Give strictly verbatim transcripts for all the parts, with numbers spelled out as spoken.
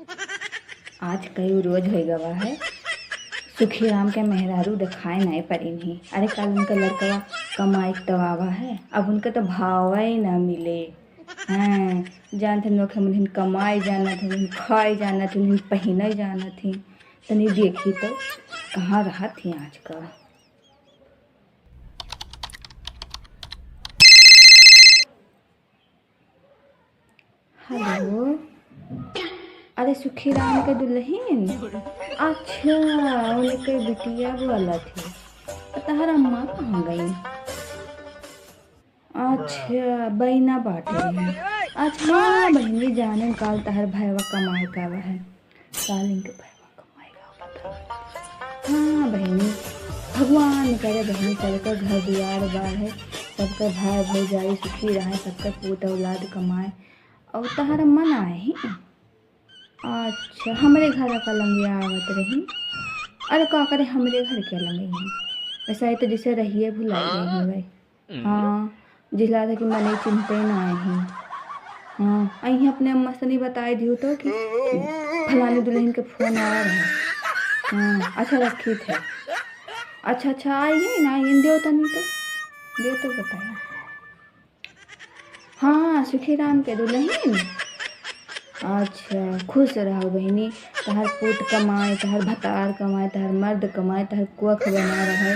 आज कई रोज होइ गवा है, सुखी राम के मेहरारू देखाए नाई परिन ही। अरे, काल उनका लड़कवा कमाई के तो आवा है, अब उनका तो भावा ही ना मिले। हाँ, जानत हन, नोखे मुनिन कमाई जानत हन, खाई जानत हन, पहिने जानत हन। तनी देखी तो, कहाँ रहत ही आजकल। हेलो, अरे सुखी राम के दुल्हन? अच्छा, उनके बिटिया बोलत ही। तहर अम्मा कहाँ गई? अच्छा, बहिना बाटे रही। अच्छा, हाँ बहिनी, जाने काल तहर भैवा कमाए का आवा है। काल इनके भैवा कमाए का आवत है। हाँ बहिनी, भगवान करे बहिनी, सबका घर दुआर बाढ़े, सबका भाई भौजाई सुखी रहे, सबका पूत औलाद कमाए। और तहर अम्मा ना आए ही? अच्छा, हमरे घर का लंगिया आवत रही। अरे का करे, हमरे घर के लंगिया? वैसा ही तो जैसे रहिए भुलाई गई है भाई। हाँ, जिसला था कि मने चिंते ना आई। हाँ, अहीं अपने अम्मा से नहीं बताए दियो तो कि फलानी दुल्हन के फोन आवा रहा। हाँ, अच्छा रखी थे। अच्छा, अच्छा, आई है ना, इन देव तनी तो, देव तो बताया। हाँ, सुखी राम के दुल्हन। अच्छा, खुश रहो बहिनी, तहर पूत कमाए, तहर भतार कमाए, तहर मर्द कमाए, तहर कोख बना रहे।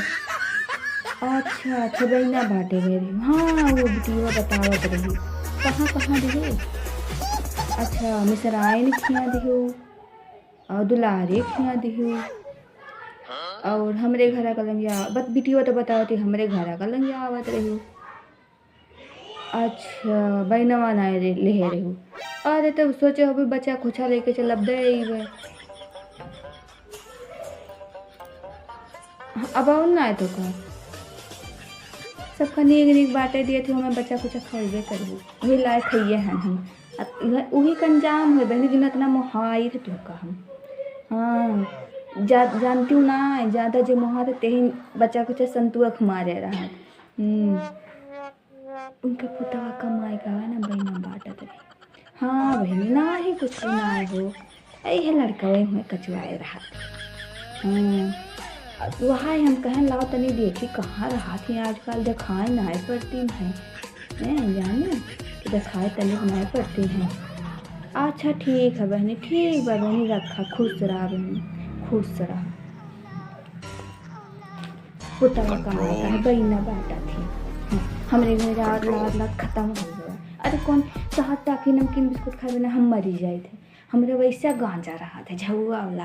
अच्छा, अच्छा, बहिना बाटे मेरी। हाँ, वो बिटिया बतावत रही। कहाँ, कहाँ दिहो? अच्छा, मिसराइन खिया दिहो, और दुलारे खिया दिहो, और हमरे घरा का लंगिया, बत-, बिटिया तो बतावत रही, हमरे घरा का लंगिया आवत रही। अच्छा, बहिनवा ना ले, लेहे रहू। अरे, तो सोचे हो भी बच्चा खुचा लेके चलब दे अइबे। अब और ना आए तो का? सबका नीक नीक बाटे दिए थे, हमें बच्चा खुचा खइबे करबू। वही लायक हइये हैं हम। अब उहे, उही के अंजाम है बहनी, जिन इतना मोहाई थे तुमका हम। हाँ, जा-, जानती हूँ ना, ज्यादा जे मोहा थे, तेही बच्चा खुचा संतुआ मारे रहा। हम्म। उनके पुतवा कमाई का है ना, बहिना बाटत रही। हाँ बहिनी, ना ही कुछ ना हो, यही लड़का वही हुए कचवाए रहा। हाँ, अब वहाँ हम कहन लाओ तनी देखी कहाँ रहा थी आजकल, देखाए नाय पड़ती हैं। हैं, जाने तो देखाए तनी नाय पड़ती हैं। अच्छा ठीक है बहनी, ठीक बा बहनी, रखा, खुश रहा बहनी, खुश रहा। पुतवा कमाता है, बहिना बाटत ही। हाँ, हमरे घर रात लात लात खतम हो गवा। अरे कौन चाहत टाफी नमकीन बिस्कुट खाए बिना हम मरी जाइत है। हमरे वैसा गांजा रहत है, झउआ वाला।